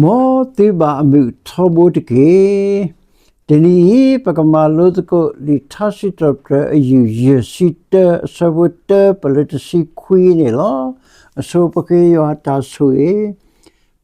မ်သုဘၣ်အမုာ်ထီဘိတက့ၢ်. တနံၤအံၤ ပကမၤလိသကိးလံာ်ထါစံးထီၣ်ပတြၢၤအယုၢ် ယဲၢ်ဆံတၢ အဆၢဖိတၢ ပလၢတဆံခွံန့ၣ်လီၤ. အဆိပဃ့ယွၤတၢ်ဆိၣ်ဂ့ၤ.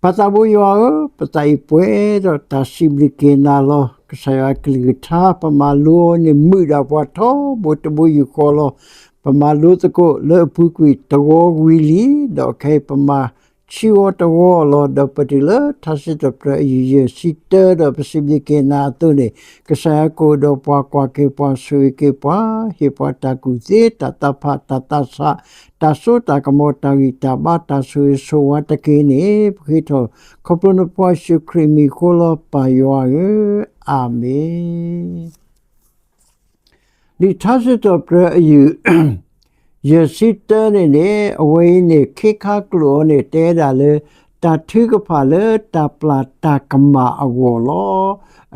ပၢ်သးဘိယွၤဧၢ, ပသးအံၤပှဲၤဒီးတၢ်စံးဘျုးက့ၤနၤလီၤ. ကစၢ်ယွၤကလုၢ်ကထါ ပမၤလိအီၤန့ၣ် မုာ်ဒၣ်ပှၤထီဘိတဘိယူၢ်ဃီလီၤ. ပမၤလိသကိးလၢအပူၤကွံာ်တဝီဝံၤလံ, ဒီးခဲအံၤပမၤ ဆံးဝီတဝီလီၤ. ဒီးပတုၤလၢထါစံးထီၣ်ပတြၢၤအယုၢ် ယဲၢ်ဆံတၢ ဒီးပစံးဘျုးက့ၤနၤအသိးန့ၣ်, ကစၢ်ယွၤကအိၣ်ဒီးပှၤ, ကွၢ်က့ၤပှၤ, ဆိၣ်ဂ့ၤက့ၤပှၤ, ဟ့ၣ်ပှၤတၢ်ကူၣ်သ့, တၢ်သးဖး, တၢ်သးဆး, တၢ်စိတၢ်ကမီၤ, တၢ်ဂံၢ်တၢ်ဘါ, တၢ်ဆိၣ်ဂ့ၤဆိၣ်ဝါတက့ၢ်န့ၣ်, ပဃ့ထီၣ်ခီဖျိနဖိယ့ၣ်ၡူးခရံာ်မံၤအဃိလီၤ, ပၢ်ယွၤဧၢ, အၤမ့ၣ်. လံာ်ထါစံးထီၣ်ပတြၢၤအယုၢ် ယဲၢ်ဆံတၢန့ၣ်န့ၣ်, အဝဲအံၤန့ၣ် ခ့ခါကျိာ်အီၤန့ၣ် တဲဒၣ်လၢ တၢ်ထုကဖၣ်လၢတၢ်ပျၢ်တၢ်ကမၣ်အဂီၢ်လီၤ.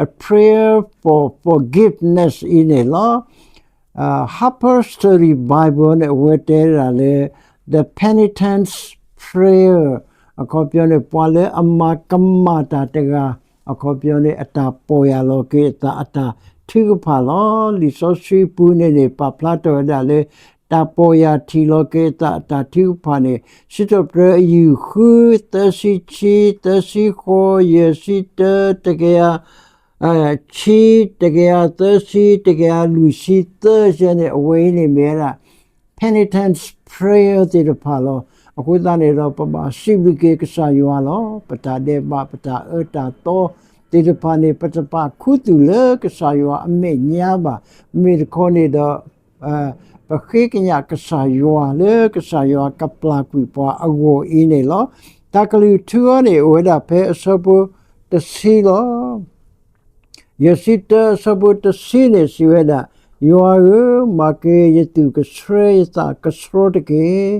A prayer for forgiveness အံၤန့ၣ်လီၤ. Harper's Study Bible န့ၣ် အဝဲတဲဒၣ်လၢ The Penitence Prayer, အခီပညီန့ၣ် ပှၤလၢအမၤကမၣ်တၢ်တဂၤ, အခီပညီန့ၣ် အတၢ်ပီၢ်ယၢ်လီၤက့ၤအသး အတၢ်ထုကဖၣ်လီၤ. လံာ်စီဆှံပူၤန့ၣ်န့ၣ် ပာ်ဖျါထီၣ်ဝဲဒၣ်လၢ တၢ်ပီၢ်ယၢ်ထံၣ်လီၤက့ၤအသး အတၢ်ထုကဖၣ်န့ၣ် စံးထီၣ်ပတြၢၤအယုၢ်ဃု, သၢဆံခံ, သၢဆံဃိး, ယဲၢ်ဆံတၢ, တကယၤ ဆံ, တကယၤသၢဆံ, တကယၤလွံၢ်ဆံသၢ ယဲန့ၣ် အဝဲအံၤန့ၣ်မ့ၢ်ဝဲဒၣ် Penitence Prayer သ့ၣ်တဖၣ်လီၤ. အဃိသတးန့ၣ်ဒီး ပဘၣ်စံးဘျုးက့ၤကစၢ်ယွၤလီၤ. ပတၢ်ဒဲးဘး ပတၢ်အၢတၢ်သီသ့ၣ်တဖၣ်န့ၣ် ပတပာ်ခူသူၣ်လၢကစၢ်ယွၤအမဲာ်ညါဘၣ်. မ့ၢ်တခီန့ၣ်ဒီး ပဃ့ကညးကစၢ်ယွၤလၢကစၢ်ယွၤကပျၢ်ကွံာ်ပှၤအဂီၢ်အံၤန့ၣ်လီၤ. တၢ်ကလုၢ်ထူအီၤန့ၣ် အိၣ်ဝဲဒၣ်ဖဲအဆၢဖိတဆံလီၤ. ယဲၢ်ဆံတၢအဆၢဖိတဆံန့ၣ် စံးဝဲဒၣ်, ယွၤဧၢ, မၤက့ၤယသူၣ်ကဆှီယသးကဆှီတက့ၢ်.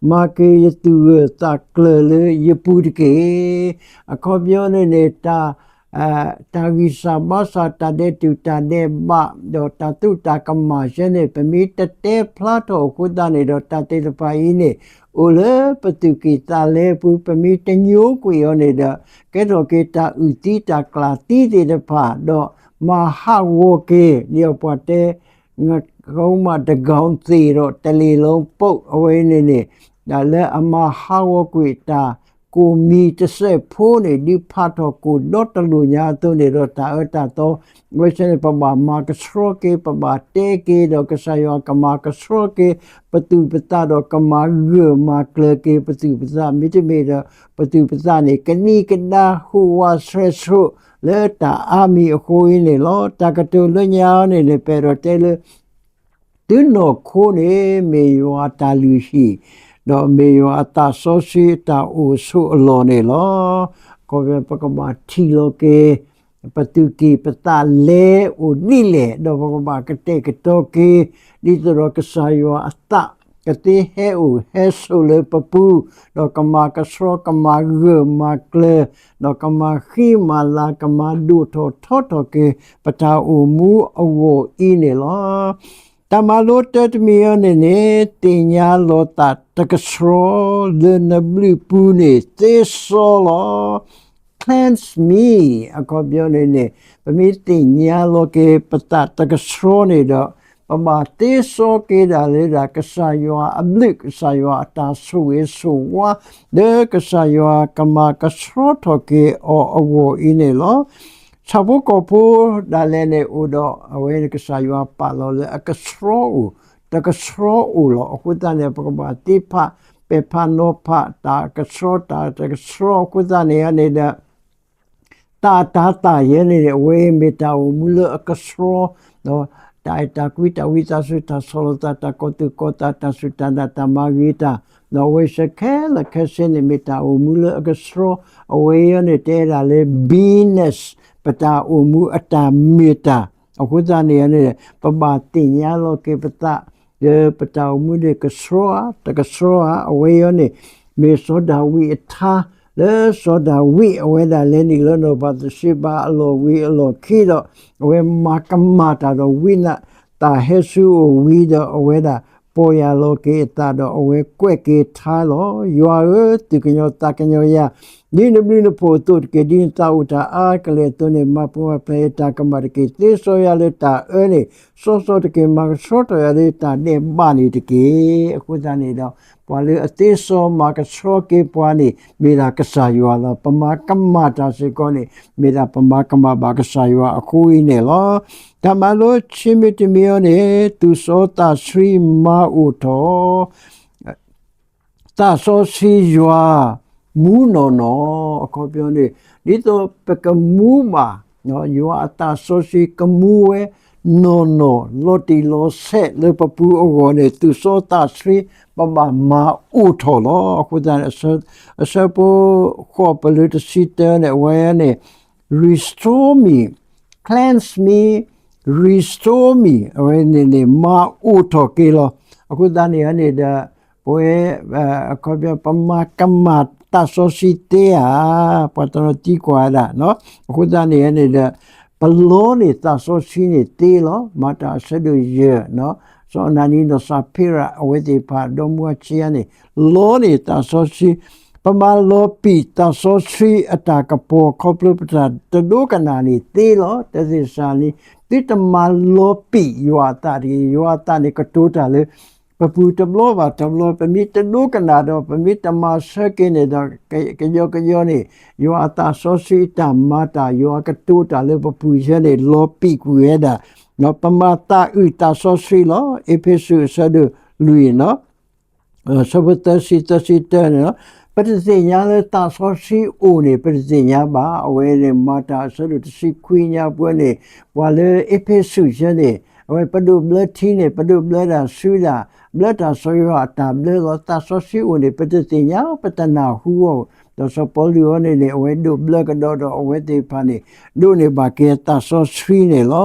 မၤက့ၤယသူၣ်ဂၢၢ်သးကျၢၤလၢယပူၤတက့ၢ်. အခီပညီန့ၣ်န့ၣ် တၢ် တၢ်ဂံၢ်စၢ်ဘါစၢ် တၢ်ဒဲးတူာ်တၢ်ဒဲးဘး ဒီးတၢ်သူၣ်တၢ်ကမၣ်ယဲန့ၣ် ပမ့ၢ်တတဲဖျါထီၣ်အဃိသတးန့ၣ်ဒီး တၢ်သ့ၣ်တဖၣ်အံၤန့ၣ် အိၣ်လၢပသူၣ်ကံၢ်သးလဲပူၤ ပမ့ၢ်တညိကွံာ်အီၤန့ၣ်ဒီး ကဲထီၣ်က့ၤတၢ်အုၣ်သံတၢ်ကျၢ်သံသ့ၣ်တဖၣ် ဒီးမၤဟးဂီၤက့ၤ ဒ်အပှၤတဲ ငကမးတကီသ့ၣ်ဒီး တလ့ၤလီၤပူး အဝဲအံၤန့ၣ်န့ၣ် လၢအမၤဟးဂီၤကွံာ်တၢ်ကိၢ်မံၤတစဲးဖိန့ၣ် ဒုးဖးထီၣ်ကိၢ်ဒီတလိာ်ညါအသိးန့ၣ်ဒီး တၢ်အၢတၢ်သီ အဝဲဆဲန့ၣ် ပဘၣ်မၤကဆှီက့ၤ ပဘၣ်တဲက့ၤဒီး ကစၢ်ယွၤကမၤကဆှီက့ၤ ပသူၣ်ပသးဒီး ကမၤဂၢၢ်မၤကျၢၤက့ၤ ပသူၣ်ပသး မ့တမ့ၢ်ဒီး ပသူၣ်ပသးန့ၣ် ကနံၣ်ကဒါဟူးဝးဆှဲးဆှိး လၢတၢ်အါမံၤအဃိအံၤန့ၣ်လီၤ. တၢ်ကတိၤလၢညါန့ၣ်န့ၣ် ပအဲၣ်ဒိးတဲလၢ သုနီၢ်ခိန့ၣ် မ့ၢ်ယွၤအတၢ်လုၢ်ဟံၣ် ဒီးမ့ၢ်ယွၤအသးစီဆှံအတၢ်အိၣ်ဆိးအလီၢ်န့ၣ်လီၤ. အခီပညီ ပကဘၣ်ထံၣ်လီၤက့ၤ ပသူၣ်ကံၢ်ပသးလဲအိၣ်ဒ်လဲၣ် ဒီးပကဘၣ်ကတဲာ်ကတီၤက့ၤ ဒ်သိးဒီးကစၢ်ယွၤအသး ကသ့ဟဲအိၣ်ဟဲဆိးလၢပပူၤ ဒီးကမၤကဆှီ ကမၤဂၢၢ်မၤကျၢၤ ဒီးကမၤဃံမၤလၤ ကမၤဒိၣ်ထီၣ်ထီထီၣ်က့ၤ ပတၢ်အိၣ်မူအဂီၢ်အံၤန့ၣ်လီၤ. တၢ်မၤလိတၢ်တမံၤအံၤန့ၣ်န့ၣ် သ့ၣ်ညါလီၤသးတကဆှီ လၢနဘျုးပူၤန့ၣ် သ့စီလီၤ. Cleanse me အခီပညီန့ၣ်န့ၣ် ပမ့ၢ်သ့ၣ်ညါလီၤက့ၤ ပသးတကဆှီန့ၣ်ဒီး ပဘၣ်သ့စီက့ၤဒၣ်လၢဒၣ် ကစၢ်ယွၤအဘျုး ကစၢ်ယွၤအတၢ်ဆိၣ်ဂ့ၤဆိၣ်ဝါ လၢကစၢ်ယွၤကမၤကဆှီထီၣ်က့ၤအီၤအဂီၢ်အံၤန့ၣ်လီၤ. ဆၣ်ဖိကီၢ်ဖိဒၣ်လဲာ်န့ၣ်အိၣ်ဒီး အဝဲန့ၣ်ကစၢ်ယွၤပာ်လီၤလၢအကဆှီအိၣ် တကဆှီအိၣ်လီၤ. အဃိသတးန့ၣ် ပကဘၣ်သ့ဖး ပဲာ်ဖးနီၤဖး တၢ်ကဆှီ တၢ်တကဆှီ အဃိသတးန့ၣ်န့ၣ်ဒီး တၢ်အတၤသၣ်ယဲန့ၣ်န့ၣ် အဝဲမ့ၢ်တၢ်အိၣ်မူလၢအကဆှီ ဒီးတၢ်အဲၣ်တၢ်ကွံ တၢ်ဝံသးစူၤ တၢ်ဆီၣ်လီၤသး တၢ်ကီၤသူၣ်ကီၤသး တၢ်စူၢ်တၢ်နာ် တၢ်မၤဂ့ၤတၢ် ဒီးအဝဲစ့ၢ်ခဲလၢာ်ခဲဆ့န့ၣ် မ့ၢ်တၢ်အိၣ်မူလၢအကဆှီ အဝဲအံၤန့ၣ် တဲဒၣ်လၢ busyness ပတၢ်အိၣ်မူအတၢ်မ့ၢ်တၢ် အဃိသတးန့ၣ်န့ၣ် ပဘၣ်သ့ၣ်ညါလီၤက့ၤပသး လၢပတၢ်အိၣ်မူန့ၣ် ကဆှီဧါ တကဆှီဧါ အဝဲအံၤန့ၣ် မ့ၢ်စီၤဒၤဝံးအထါ လၢစီၤဒၤဝံးအဝဲဒၣ်လဲၤနုာ်လီၤနီၢ်ဘၤသရှ့ဘၤအလီၢ်ဝံၤအလီၢ်ခံဒီး အဝဲမၤကမၣ်တၢ်ဒီးဝံနး တၢ်ဟဲဆူအအိၣ်ဝံၤဒီးအဝဲဒၣ် ပီၢ်ယၢ်လီၤက့ၤအသးဒီးအဝဲကွဲးက့ၤထါလီၤ. ယွၤဧၢ, သူၣ်ကညီၤသးကညီၤယၤ, ဒ်နဘျုးနဖှိၣ်အသိးတက့ၢ်. ဒ်နသးအိၣ်တၢ်အါကလဲာ်အသိးန့ၣ် မၤပှဲၤမၤဖျဲးယတၢ်ကမၣ်တက့ၢ်. သ့စီယၤလၢတၢ်အၢန့ၣ် စီစီတက့ၢ်. မၤကဆှီထီၣ်ယၤလၢတၢ်ဒဲးဘးန့ၣ်တက့ၢ်. အဃိသတးန့ၣ်ဒီး ပှၤလၢအသ့စီမၤကဆှီက့ၤပှၤန့ၣ် မ့ၢ်ဒၣ်ကစၢ်ယွၤလီၤ. ပမၤကမၣ်တၢ်စ့ၢ်ကီးန့ၣ် မ့ၢ်ဒၣ်ပမၤကမၣ်ဘၣ်ကစၢ်ယွၤအဃိအံၤန့ၣ်လီၤ. တၢ်မၤလိဆံးမံၤတမံၤအံၤန့ၣ် သူၣ်စီသးဆှံမၤအိၣ်ထီၣ် သးစီဆှံယွၤမူနီၢ်နီၢ်, အခီပညီန့ၣ် ဒ်သိးပကမူဘၣ် ယွၤအသးစီဆှံကမူဝဲနီၢ်နီၢ် လီၤတံၢ်လီၤဆဲးလၢပပူၤအဂီၢ်န့ၣ် သူၣ်စီသးဆှံ ပဘၣ်မၤအိၣ်ထီၣ်လီၤ. အဃိသတးန့ၣ် အဆၢဖိဃိးပလၢတဆံတၢန့ၣ် အဝဲန့ၣ် restore me, cleanse me, restore me အဝဲန့ၣ်န့ၣ် မၤအိၣ်ထီၣ်က့ၤလီၤ. အဃိသတးန့ၣ်န့ၣ်ဒီး ပဝဲ အခီပညီ ပမၤကမၣ်သးစီဆှံသ့ဧါ, ပှၤတနီၤသံကွၢ်ဝဲဒၣ်, အဃိသတးန့ၣ်န့ၣ်ဒီး ပလီန့ၢ်သးစီဆှံန့ၣ်သ့လီၤ. မၤတၢ်အဆၢဒိၣ်ယဲၢ် စီၤအနၤနံဒီးစၤဖံရၤ အဝဲသ့ၣ်တဖၣ် ဒီမါဝၤခံဂၤန့ၣ် လီန့ၢ်သးစီဆှံ, ပမၤလီၤပံာ်သးစီဆှံအတၢ်ကပီၤ ခီဖျိပတၢ်တဒိကနၣ်န့ၣ်သ့လီၤ. တၢသ့းစၤလနံ သုတမၤလီၤပံာ်ယွၤအသးတဂ့ၤ. ယွၤအသးန့ၣ်ကတိၤတၢ်လၢ ပပူၤတဘျီဘၣ်တဘျီ, ပမ့ၢ်တဒိကနၣ်ဒီး ပမ့ၢ်တမၤဆၢက့ၤန့ၣ်ဒီး ကယီကယီန့ၣ် ယွၤအသးစီဆှံအတၢ်မၤတၢ် ယွၤကတိၤတၢ်လၢပပူၤယဲန့ၣ် လီၤပံာ်ကွံာ်ဝဲဒၣ်, ပမၤသးအုးသးစီဆှံလီၤ. အ့းဖ့းစူးအဆၢဒိၣ်လွံၢ် ဆၢဖိသၢဆံ သၢဆံတၢန့ၣ်လီၤ. ပတသ့ၣ်ညါလၢသးစီဆှံအိၣ်န့ၣ် ပတသ့ၣ်ညါဘၣ်. အဝဲန့ၣ် မၤတၢ်အဆၢဒိၣ်တဆံခွံညါပှဲၤန့ၣ် ပှၤလၢအ့းဖ့းစူးယဲန့ၣ် အဝဲပဒိးဘျၢထံန့ၣ် ပဒိးဘျၢဒၣ်ဆူဒၣ် ဘျၢတၢ်စီဆှံအတၢ်ဘျၢလီၤ. သးစီဆှံအိၣ်န့ၣ် ပတသ့ၣ်ညါ ပတနၢ်ဟူအီၤ, ဒီးစီၤပီလူးအံၤန့ၣ်န့ၣ် အဝဲဒိးဘျၢကဒီးဒီးအဝဲသ့ၣ်တဖၣ်န့ၣ် ဒိးန့ၢ်ဘၣ်က့ၤသးစီဆှံန့ၣ်လီ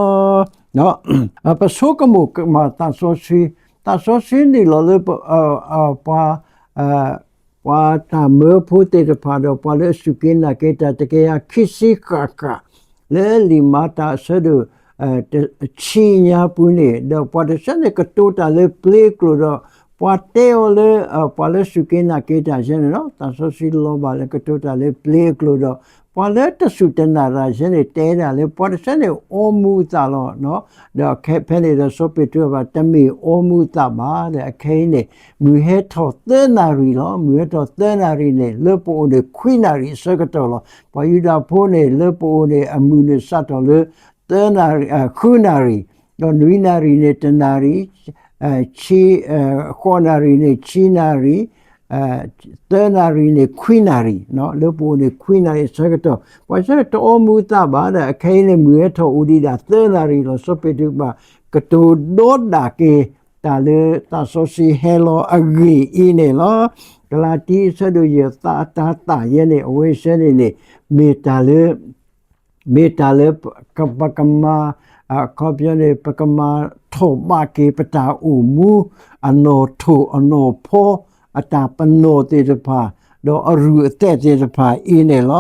ၤ. ပဆိကမိၣ်ကမၣ်သးစီဆှံ, သးစီဆှံနုာ်လီၤလၢ ပှၤ ပှၤတၢ်မၢဖိသ့ၣ်တဖၣ်ဒီး ပှၤလၢအစူၢ်က့ၤနာ်က့ၤတၢ် တကယၤခံဆံဃၣ်ဃၣ် လၢလံာ်မၤတၢ်အဆၢဒိၣ် ဆံညါပူၤန့ၣ် ဒီးပှၤတဆၢန့ၣ်ကတိၤတၢ်လၢပျ့အကျိာ်ဒီး ပှၤတဲအီၤလၢ ပှၤလၢစူၢ်က့ၤနာ်က့ၤတၢ်ယဲန့ၣ်လီၤ. သးစီဆှံလီၤဘၣ်လၢကတိၤတၢ်လၢပျ့အကျိာ်ဒီး ပှၤလၢတစူၢ်တနာ်တၢ်ယဲန့ၣ် တဲဒၣ်လၢပှၤတဆၢန့ၣ်အီမူၤအသးလီၤ. ဒီးခဲဖဲန့ၣ်ဒီးစီၤပ့းတရူးဘၣ် တမ့ၢ်အီမူၤအသးဘၣ်ဒီး အခဲအံၤန့ၣ် မုၢ်ဟဲထီၣ်သၢနၣ်ရံၣ်လီၤ. မုၢ်ဟဲထီၣ်သၢနၣ်ရံၣ်န့ၣ် လၢပအိၣ်န့ၣ်ခွံနၣ်ရံၣ်အဆၢကတီၢ်လီၤ. ပှၤယူဒၤဖိန့ၣ် လၢပအိၣ်န့ၣ် အမုၢ်န့ၣ်စးထီၣ်လၢ သၢနၣ်ရံၣ် ဃုနၣ်ရံၣ်, ဒီးနွံနၣ်ရံၣ်န့ၣ်တနၣ်ရံၣ်, ဃိးနၣ်ရံၣ်န့ၣ်ဆံနၣ်ရံၣ်, သၢနၣ်ရံၣ်န့ၣ်ခွံနၣ်ရံၣ်, လၢပအိၣ်န့ၣ်ခွံနၣ်ရံၣ်အဆၢကတီၢ် ပှၤဆၢတအီမူၤအသးဘၣ်ဒီး အခဲအံၤန့ၣ် မုၢ်ဟဲထီၣ်အိၣ်ဒံးဒၣ်သၢနၣ်ရံၣ်လီၤ. စီၤပ့းတရူးဘၣ် ကတိၤဒီဒၣ်က့ၤတၢ်လၢသးစီဆှံဟဲလီၤအဂ့ၢ်အံၤန့ၣ်လီၤ. ကလၤတံအဆၢဒိၣ်ယဲၢ် သးအတၤသၣ်ယဲန့ၣ် အဝဲဆၢန့ၣ်န့ၣ် မ့ၢ်တၢ်လၢ မ့ၢ်တၢ်လၢ ပကမၤ အခီပညီန့ၣ် ပကမၤထီၣ်ဘးက့ၤပတၢ်အိၣ်မူ အနီၣ်ထိၣ်အနီၣ်ဖီ အတၢ်ပနီၣ်သ့ၣ်တဖၣ် ဒီးအရူၢ်အသဲးသ့ၣ်တဖၣ်အံၤန့ၣ်လီ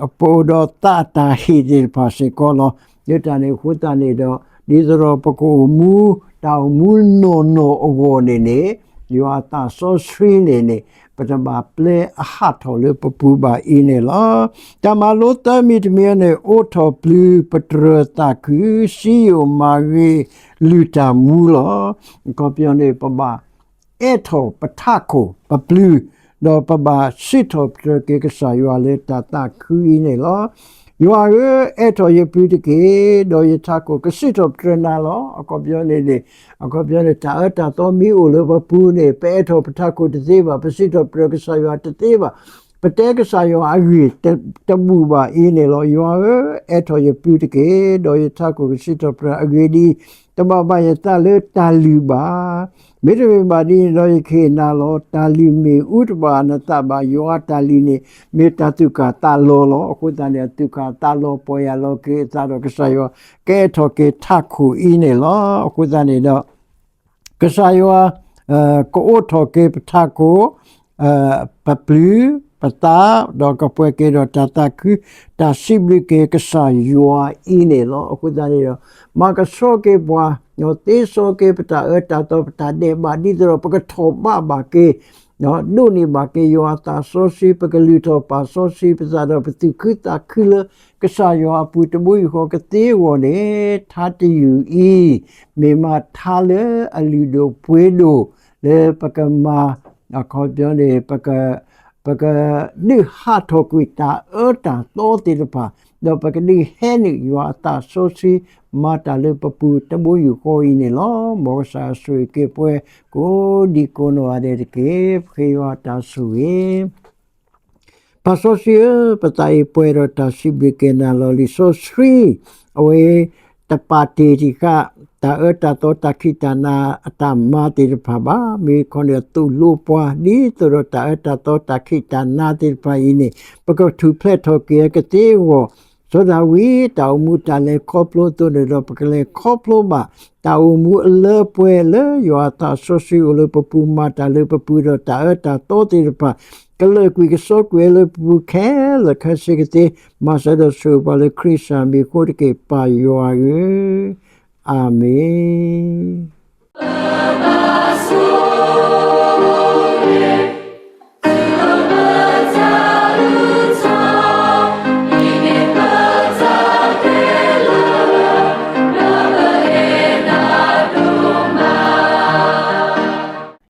ၤ. ပအိၣ်ဒီးသးအတၢ်ဟ့ၣ်သ့ၣ်တဖၣ်စ့ၢ်ကီးလီၤ. လၢတၢ်န့ၣ်အဃိသတးန့ၣ်ဒီး ဒ်သိးဒီးပကအိၣ်မူ တၢ်အိၣ်မူနီၢ်နီၢ်အဂီၢ်န့ၣ်န့ၣ် ယွၤအသးစီဆှံန့ၣ်န့ၣ် ပတဘၣ်ပျဲအဟးထီၣ်လၢပပူၤဘၣ်အံၤန့ၣ်လီၤ. တၢ်မၤလိသၢမံၤတမံၤန့ၣ် အိးထီၣ်ပျုၤပတြၢၤသးခု, စံယိၣ်မၤဂ့ၤလုၢ်တၢ်မူလီၤ. အခီပညီန့ၣ် ပဘၣ်အဲးထီၣ်ပထးခိၣ်ပပျုၤ, ဒီးပဘၣ်စံးထီၣ်ပတြၢၤက့ၤကစၢ်ယွၤလၢတၢ်သးခုအံၤန့ၣ်လီၤ. ယွၤဧၢ, အဲးထီၣ်ယပျုၤတက့ၢ်, ဒီးယထးခိၣ်ကစံးထီၣ်ပတြၢၤနၤလီၤ. အခီပညီန့ၣ်န့ၣ် အခီပညီန့ၣ် တၢ်အၢတၢ်သီမ့ၢ်အိၣ်လၢပပူၤန့ၣ် ပအဲးထီၣ်ပထးခိၣ်တသ့ဘၣ်, ပစံးထီၣ်ပတြၢၤကစၢ်ယွၤတသ့ဘၣ်, ပတဲကစၢ်ယွၤအဂ့ၢ်တဘူၣ်ဘၣ်အံၤန့ၣ်လီၤ. ယွၤဧၢ, အဲးထီၣ်ယပျုၤတက့ၢ်, ဒီးယထးခိၣ်ကစံးထီၣ်ပတြၢၤအဂ့ၢ်ဒ်အံၤ, တဘၣ်ဘၣ်ယသးလၢတၢ်လုၢ်ဘၣ် မ့တမ့ၢ်ဘၣ်ဒ်န့ၣ်ဒီး ယကဟ့ၣ်နၤလီၤ. တၢ်လုၢ်မ့ၣ်အူတဘၣ်နသးဘၣ်. ယွၤအတၢ်လုၢ်န့ၣ် မ့ၢ်တၢ်သူၣ်ကၢ်သးလီၤလီၤ. အဃိသတးန့ၣ် အသူၣ်ကၢ်သးလီၤ ပီၢ်ယၢ်လီၤက့ၤအသးဒီးကစၢ်ယွၤ ကအဲးထီၣ်က့ၤထးခိၣ်အံၤန့ၣ်လီၤ. အဃိသတးန့ၣ်ဒီး ကစၢ်ယွၤ ကအိးထီၣ်က့ၤပထးခိၣ် ပပျုၤ ပသး ဒီးကပှဲၤက့ၤဒီးတၢ်သးခု တၢ်စံးဘျုးက့ၤကစၢ်ယွၤအံၤန့ၣ်လီၤ. အဃိသတးန့ၣ်ဒီး မၤကဆှီက့ၤပှၤ သ့စီက့ၤပတၢ်အၢတၢ်သီ ပတၢ်ဒဲးဘး ဒ်သိးဒီးပကထီၣ်ဘးဘၣ်က့ၤ ဒိးန့ၢ်ဘၣ်က့ၤယွၤအသးစီဆှံ, ပကလုၢ်ထီၣ်ပာ်စီဆှံပသးဒီး ပသူၣ်ခုသးခုလၢကစၢ်ယွၤအပူၤ တဘိယူၢ်ဃီကသ့အဂီၢ်န့ၣ်, ထါတယုၢ်အံၤ မ့ၢ်မးထါလၢအလုၢ်ဒိၣ်ပှ့ၤဒိၣ် လၢပကမၤ အခီပညီန့ၣ် ပကဒုးဟးထီၣ်ကွံာ်တၢ်အၢတၢ်သီသ့ၣ်တဖၣ်, ဒီးပကဒုးဟဲနုာ်ယွၤအသးစီဆှံ မၤတၢ်လၢပပူၤတဘိယူၢ်ဃီအံၤန့ၣ်လီၤ. မ်ကစၢ်ဆိၣ်ဂ့ၤက့ၤပှၤကိးဒံကိးနီၢ်ဂၤဒဲးတက့ၢ်. ပဃ့ယွၤတၢ်ဆိၣ်ဂ့ၤ ပၢ်စီဆှံဧၢ, ပသးအံၤပှဲၤဒီးတၢ်စံးဘျုးကဲနၤလီၤ. လံာ်စီဆှံ အဝဲ တပာ်တ့ၢ်တံၢ်ဃာ် တၢ်အၢတၢ်သီ တၢ်ခံးတၢ်နၤ အတၢ်မၤသ့ၣ်တဖၣ်ဘၣ်. မ့ၢ်ခီန့ၣ် အသိၣ်လိပှၤ ဒ်သိးဒီးတၢ်အၢတၢ်သီ တၢ်ခံးတၢ်နၤသ့ၣ်တဖၣ်အံၤန့ၣ် ပကထူၣ်ဖျဲးထီၣ်က့ၤအကသ့အဂီၢ်, စီၤဒၤဝံး တၢ်အိၣ်မူတၢ်လဲၤခီဖျိအသိးန့ၣ်ဒီး ပကလဲၤခီဖျိဘၣ် တၢ်အိၣ်မူအလၢပှဲၤလၢယွၤအသးစီဆှံအိၣ်လၢပပူၤ မၤတၢ်လၢပပူၤဒီး တၢ်အၢတၢ်သီသ့ၣ်တဖၣ် ကလၢာ်ကွံာ်ကဆှီကွံာ်လၢပပူၤခဲလၢာ်ခဲဆ့ကသ့, မၤစၢၤဒီးဆိၣ်ဂ့ၤပှၤလၢခရံာ်စၢ်မံၤအဃိတက့ၢ် ပၢ်ယွၤဧၢ, အၤမ့ၣ်.